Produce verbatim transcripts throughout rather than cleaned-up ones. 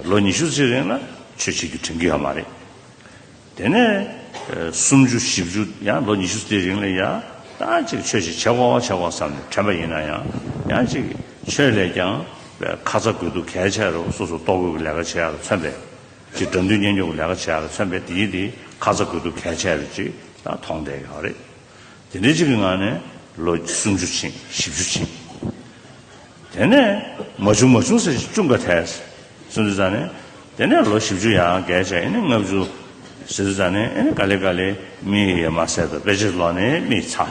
ལོ་ཉི་ཤུ་ཙམ་རིང་ལ་ཆོས་བྱེད་རྒྱུ་དྲན་གྱི་ཡོད་མ་རེད། དེ་ནས་སུམ་ཅུ་བཞི་བཅུ་ཡང་ལོ་ཉི་ཤུ་ཙམ་རིང་ལ་ཡང་ད་ཅིག་ཆོས་ཤིག་བྱེད་དགོས་བྱེད་དགོས་བསམ་ནས་དྲན་པ་ཡིན་ན་ཡང་ཡང་ཅིག་ཆོས་ལས་ཀྱང་ཁ་ཚ་དགོས་གཏུགས་གལ་ཆེ་རུ་སོ་སོ་ལྟོ་གོས་ཀྱི་ལས་ཀ་བྱེད་ཡག་ལ་མཚོན་པའི་ཅིག་དགྲ་འདུལ་གཉེན་སྐྱོང་གི་ལས་ཀ་བྱེད་ཡག་ལ་མཚོན་པའི་དེ་ཡིན་དེ་ཁ་ཚ་དགོས་གཏུགས་གལ་ཆེ་རུ་ཅིག་ད་མཐོང་བསྡད་ཡོད་རེད། དེ་འདྲའི་ཅིག་གི་ངང་ནས་ལོ་སུམ་ཅུ་ཕྱིན་བཞི་བཅུ་ཕྱིན། དེ་ནས་མ་བྱུང་མ་བྱུང་ཟེར་ཅིག་ཅུང་ག་ཐལ། སུམ་ཅུ་ཙམ་ནས་དེ་ནས་ལོ་བཞི་བཅུ་ཡང་བརྒལ་བྱས་ཨེ་ནི་ལྔ་བཅུ་ཟེར་དུས་ཙམ་ནས་ཨེ་ནི་ག་ལེ་ག་ལེ་མིག་ཡས་མ་ཟེར་དུ་དཔེ་ཆ་ཀློག་ནས་མིག་ཚ།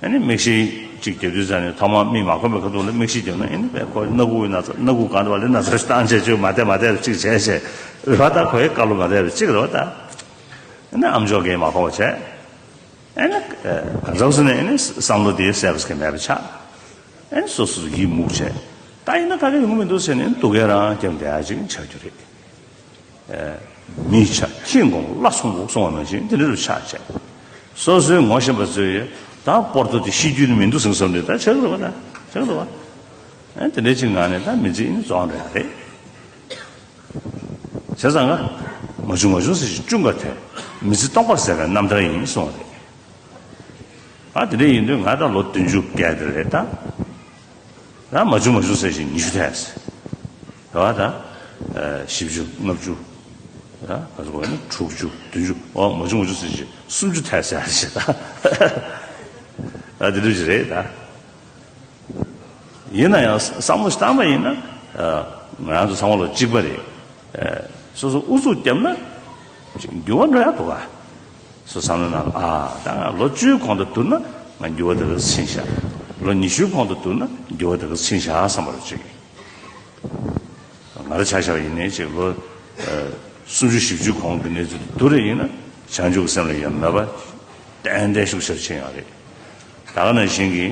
ཨེ་ནི་མིག་ཤེལ་ཅིག་རྒྱབ་དུས་ཙམ་ནས་ཐོག་མར་མིག་མ་གོམས་པའི་ཁ་ཐུག་ལ་མིག་ཤེལ་རྒྱབ་ན་ཨེ་ནི་བས་ཁོ་སྣ་ཁུག་ཡིན་ན་ཚ་སྣ་ཁུག་གང་འདྲ་བ་ལས་ན་ཚ་ཞིག་བཏང་བྱས་ཅིག་མ་བསྡད་མ་བསྡད་པ་ཅིག་བྱས་བྱས་རེད་བ། ད་ཁོའི་བཀའ་སློབ་མ་བསྡད་པ་ཅིག་རེད་བ། ད་ཨེ་ནི་ཨམ་ཅོག་གིས་མ་གོ་བ་བྱས། ཨེ་ནི་གང་ཟག་སུ་ནས་ཨེ་ནི་བསམ་བློ་དེ་གསལ་པོ་ཞིག་མེད་པ་ཆགས། ཨེ་ནི་སོ་སོ་ཡིད་མུག་བྱས། ད་ཡིན་ན་ག་ལེ་ཡོང་གི་མི་འདུག་ཟེར་ནས་སྡུག་སྐད་རང་རྒྱབ་བསྡད་ཡ་ཅིག་ཆགས་རྒྱུ་རེད། མི་ཆ་ཁྱི་འགོང་བླ་སོང་བོ་སོང་བ་ནང་བཞིན་དེ་འདྲ་རུ་ཆགས་བྱས། སོ་སོའི་ངོ་ཤེས་པ་ཚོས་ད་པོར་ཏོ་དེ་ཤི་རྒྱུ་ནི་མི་འདུག་ཟེར་བསམ་ནས་ད་ཆགས་འདུག་བ། ད་ཆགས་འདུག་བ། ཨེ་དེ་འདྲའི་ཅིག་ངང་ནས་ད་མི་ཚེ་ཨེ་ནི་རྫོགས་འགྲོ་ཡ་རེད། བྱས་ཙང་ང་མ་བྱུང་མ་བྱུང་ཟེར་ཞིང་ཅུང་ག་ཐལ། མི་ཚེ་སྟོང་པར་ཟད་པའི་རྣམ་ཐར་ཡིན་གསུངས་པ་རེད། ཨ་དེ་འདྲ་ཡིན་དུས་ང་ད་ལོ་བདུན་ཅུ་བརྒལ་དེ་རེད་ད། ད་མ་བྱུང་མ་བྱུང་ཟེར་ཞིང་ཉི་ཤུ་ཐལ་ཟེར། རེད་བ་ད། བཞི་བཅུ་ལྔ་བཅུ། ད་ག་ཚོད་གོ་ནི་དྲུག་ཅུ་བདུན་ཅུ་ཨོ་མ་བྱུང་མ་བྱུང་ཟེར་ཞིང་སུམ་ཅུ་ཐལ་ཟེར་ཞེས་ད། ཨ་དེ་འདྲ་ཞིག་རེད་ད། ཡིན་ན་ཡང་བསམ་བློ་བཏང་པ་ཡིན་ན། ང་རང་ཚོ་ཚང་མ་ལོ་གཅིག་པ་རེད། སོ་སོ་ཨུ་ཚུགས་བརྒྱབ་ན། འགྱུར་བ་འགྲོ་ཡག་འདུག་ག་སོ་བསམ་བློ་ནང་ལ་ཨ་ད་ང་ལོ་བཅུའི་གོང་དུ་བསྡུར་ན་ང་འགྱུར་བ་དེ་ག་ཚོད་ཕྱིན་ཤག་ལོ་ཉི་ཤུའི་གོང་དུ་བསྡུར་ན་འགྱུར་བ་དེ་ག་ཚོད་ཕྱིན་ཤག་བསམ་པ་རེ་བྱེད་ཀྱི། ང་རང་ཆ་བཞག་པ་ཡིན་ནའི་ཅིག་ལོ་སུམ་ཅུ་བཞི་བཅུའི་གོང་གི་གནས་ཚུལ་དེ་བསྡུར་རེ་ཡིན་ན་བྱང་ཆུབ་ཀྱི་སེམས་ལ་ཡང་མོས་པ་ཏན་ཏན་ཤུགས་ཆེར་ཕྱིན་ཡོད་རེད། ད་ག་ནང་བཞིན་གྱི་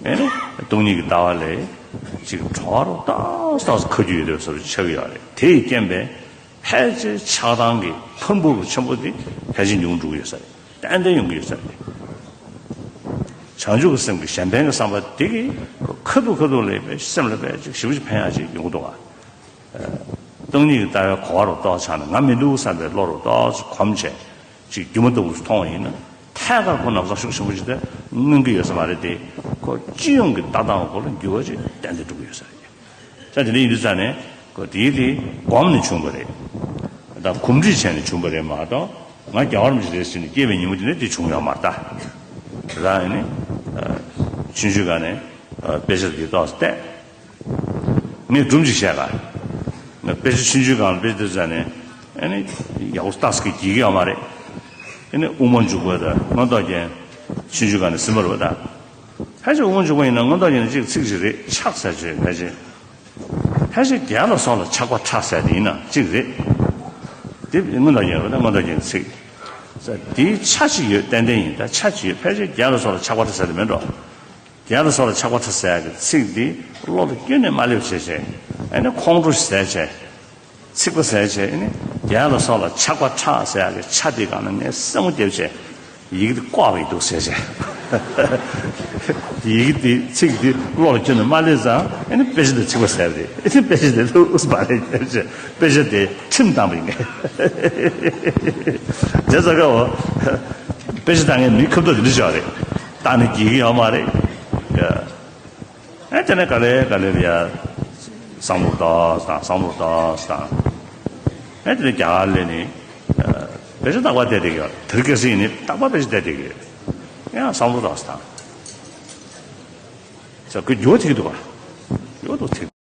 ཨེ་ནི་སྟོང་ཉིད་ཀྱི་ལྟ་བ་ལས་ཅིག་གྲོགས་རོགས་ཏག་ཏག་ཁ་རྒྱུ་ཡོད་དུས་སོ་སོ་ཆགས་ཀྱི་ཡོད་རེད། དེ་ཡི་རྐྱེན་པས་ཕལ་ཆེར་ཆགས་སྡང་གི་ཕུང་པོ་ཆེན་པོ་དེ་ཕལ་ཆེར་ཉུང་འགྲོ་གི་ཡོད་ས་རེད། ཏན་ཏན་ཡོང་གི་ཡོད་ས་རེད། བྱང་ཆུབ་ཀྱི་སེམས་ཀྱི་གཞན་ཕན་གྱི་བསམ་པ་དེ་གིས་ཁ་ཐུག་ཁ་ཐུག་ལས་པའི་སེམས་ལ་པའི་ཅིག་ཞེ་པོ་ཅིག་ཕན་ཡག་ཅིག་ཡོང་གི་འདུག་ག་སྟོང་ཉིད་ཀྱི་ལྟ་བའི་གོ་བ་རུ་རྟོགས་ཆགས་ནས་ང་མི་འདུག་བསམ་པའི་བློ་རུ་ཏོག་ཙམ་གོམས་བྱས་ཅིག་སྒྱུ་མ་ལྟ་བུ་མཐོང་བ་ཡིན་ན་ཐད་ཀར་ཁོ་ན་བཟང་ཤུགས་ཆེན་པོ་ཞིག་དེ་མངོན་གྱི་ཡོད་ས་མ་རེད་དེ། ཁོ་སྤྱི་ཡོངས་ཀྱི་ལྟ་སྟངས་སྐོར་ལ་འགྱུར་བ་ཅིག་ཏན་ཏན་འགྲོ་གི་ཡོད་ས་རེད། ས་དེ་འདྲ་ཡིན་དུས་ཙང་ནས་ཁོ་དེའི་དེ་གོམས་ནས་བྱུང་བ་རེད། ད་གོམས་འདྲིས་བྱས་ནས་བྱུང་བ་རེད་མ་གཏོགས་ང་རྒྱལ་བ་རིན་པོ་ཆེ་རེད་ཟེར་ནས་སྐྱེས་པའི་ཉིན་མོ་དེ་ནས་དེ་བྱུང་ཡོད་མ་རེད་ད། རང་ཡིན་ནི་ཆུང་ཆུང་སྒང་ནས་དཔེ་ཆ་དེ་ཏོག་ཙམ་བལྟས། ངས་སྒྲུང་ཅིག་བཤད་ག་ང་དཔེ་ཆ་ཆུང་ཆུང་སྒང་ལ་དཔེ་ཆ་དེ་ཟ་ནས་ཨ་ནི་ཡག་པོ་ཏག་ཙམ་གྱིས་འགྱིག་གི་ཡོད་མ་རེད། ཨ་ནི་དབུ་མ་འཇུག་པ་དང་མངོན་རྟོགས་རྒྱན་ཆུང་ཆུང་སྒང་ནས་ཟིན་པ་རེད་པ་ད། ཕལ་ཆེར་དབུ་མ་འཇུག་པ་ཡིན་ན་མངོན་རྟོགས་རྒྱན་ནས་ཅིག་ཚིག་ཅིག་རེད་ཆགས་ཟེར་བྱས་ཕལ་ཆེར། ཕལ་ཆེར་རྒྱལ་ལ་སོགས་ལ་ཆགས་པ་ཕྲ་ཟེར་དེ་ཡིན་ན་ཅིག་རེད། དེ་མངོན་རྟོགས་རྒྱན་རེད་པ་ད་མངོན་རྟོགས་རྒྱན་གྱི་ཚིག་དེའི་ཆ་ཅིག་ཡོད་ཏན་ཏན་ཡིན་ད་ཆ་ཅིག་ཡོད་ཕལ་ཆེར་རྒྱལ་ལ་སོགས་ལ་ཆགས་པ་ཕྲ་ཟེར་དེ་མིན་འགྲོ། རྒྱལ་ལ་སོགས་ལ་ཆགས་པ་ཕྲ་ཟེར་ཡག་གི་ཚིག་འདི་བློ་ལ་ཁྱོན་ནས་མ་སླེབས་བྱས་བྱས་ཨ་ནི་ཁོང་ཁྲོ་ཟེར་བྱས་ཚིག་པ་ཟེར་བྱས་ཨ་ནི་རྒྱལ་ལ་སོགས་ལ་ཆགས་པ་ཕྲ་ཟེར་ཡག་གི་ཆ་དེ་སྒང་ན་ངས་སེན་མོ་བརྒྱབ་བྱས་ཡི་གེ་འདི་བཀོག་པ་ཡི་འདུག་ཟེར་བྱས་ཡི་གེ་འདི་ཚིག་འདི་བློ་ལ་ཁྱོན་ནས་མ་སླེབས་ཙང་ཨ་ནི་དཔེ་ཆ་འདི་ཚིག་པ་ཟེར་བ་རེད། ཨ་ནི་དཔེ་ཆ་འདི་ལྷུག་ཙམ་མ་རེད་བྱས་དཔེ་ཆ་དེ་ཁྲིམས་བཏང་པ་ཡིན་ངས་དེ་ཚ་ག་འོ། དཔེ་ཆ་བཏང་མཁན་མི་ཁ་བརྡ་དེ་འདྲ་བྱས་པ་རེད། བཏང་ནས་འགྱིག་གི་ཡོད་མ་རེད། ཨེ་དེ་ནས་ག་ལེ་ག་ལེ་ལ་ཡ། བསམ་བློ་ཏོག་ཙམ་བཏང་བསམ་བློ་ཏོག་ཙམ་བཏང་། ཨེ་དེ་ནས་རྒྱ་གར་སླེབས་ནས། དཔེ་ཆ་རྟག་པར་བལྟས་བསྡད་ཀྱི་ཡོད། དེ་རིང་ཁ་སང་ཡིན་ནའི་རྟག་པར་དཔེ་ཆ་བལྟས་བསྡད་ཀྱི་ཡོད། ཡང་བསམ་བློ་ཏོག་ཙམ་བཏང་། ཟེར་ཁོས་འགྱུར་བ་ཐེབས་ཀྱི་འདུག་ག་འགྱུར་བ་ཏོག་ཙམ་ཐེབས།